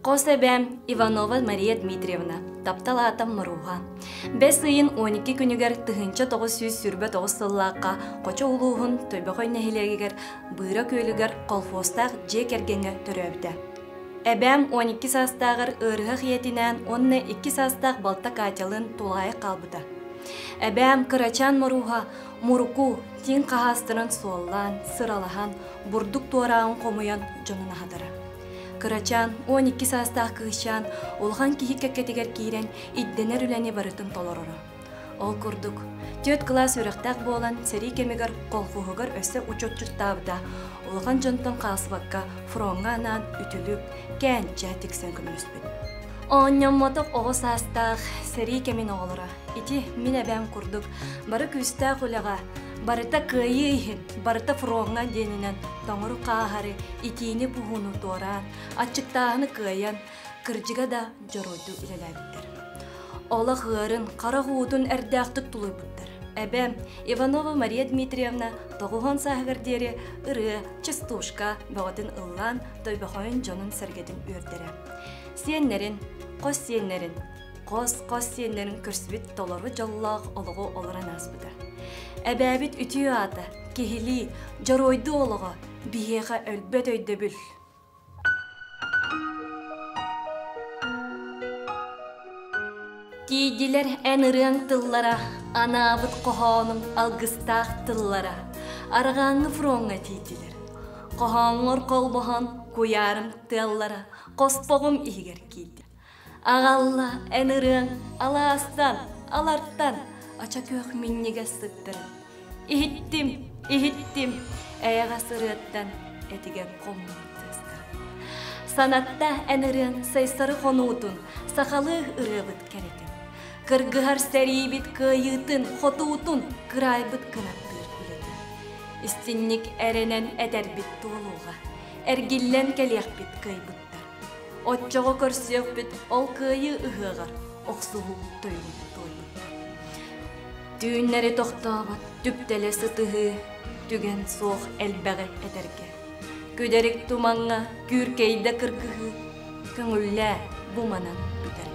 Хос эбээм Иванова Мария Дмитриевна, таптал аатам Моруоһа. Бэс ыйын 12 күнүгэр 1929 сыллаахха Хочо улууһун Тойбохой нэһилиэгигэр Быыра күөлүгэр колхозтаах дьиэ кэргэҥҥэ төрөөбүтэ. Эбээм 12 саастааҕар ыарыһах ийэтинээн уонна 2 саастаах балта Катялыын тулаайах хаалбыта. Эбээм кырачаан Моруоһа муруку, тииҥ хаһаастарын суоллаан, сыралаһан, бурдук туорааҕын хомуйан дьонун аһатара. Кырачаан, 12 саастаах кыысчаан улахан киһи кэккэтигэр киирэн ирдэнэр үлэни барытын толороро. Ол курдук, түөрт кылаас үөрэхтээх буолан, сэрии кэмигэр колхуоһугар өссө учуотчуттаабыта, улахан дьонтон хаалсыбакка фроҥҥа анаан үтүлүк, кээнчэ тиксэн көмөлөспүт. Оонньоммотох оҕо саастаах сэрии кэмин оҕолоро ити мин эбээм курдук бары күүстээх үлэҕэ, барыта кыайыы иһин, барыта фроҥҥа диэнинэн тоҥору хааһары, итиини-буһууну туораан, аччыктааһыны кыайан, кырдьыга да дьоруойдуу үлэлээбиттэр. Олох ыарын, харах уутун эрдээхтик тулуйбуттар. Эбэм Иванова Мария Дмитриевна тоҕуһун сааһыгар диэри ырыа, частушка бөҕөтүн ыллаан Тойбохойун дьонун-сэргэтин үөрдэрэ. Сиэннэрин, хос сиэннэрин, хос-хос сиэннэрин көрсүбүт толору дьоллоох олоҕу олорон ааспыта. Эбээбит үтүө аата, киһилии, дьоруойдуу олоҕо биһиэхэ өлбөт өйдөбүл. Тиийдилэр эн ырыаҥ тыллара, анаабыт хоһоонуҥ алгыстаах тыллара, арҕааҥҥы фроҥҥа тиийдилэр. Хоһооҥҥор холбоһон куйаарым тыаллара хоспоҕум иһигэр киирдэ. Аҕалла эн ырыаҥ алаастан, алартан ача күөх минньигэс сыттарын. Иһиттим, иһиттим, эйэҕэс ырыаттан этигэн хоммут тыастарын. Санатта эн ырыаҥ сайсары хонуутун, сахалыы ырыабыт кэрэтин. Кыргыһар сэриибит кыайыытын, хотуутун, кыраайбыт кынаттыыр үлэтин. Истинник эрэнэн этэрбит туолуоҕа, эргиллэн кэлиэхпит кыайбыттар. Оччоҕо көрсүөхпүт ол кыайыы ыһыаҕар охсуһуу тойугун туойбуттар. Түүннэри тохтообот түптэлэ сытыһыы, түгэн суох элбэҕи этэргэ. Күдэрик тумаҥҥа күүркэйдэ кыргыһыы, көҥүллээ бу манан бүтэргэ.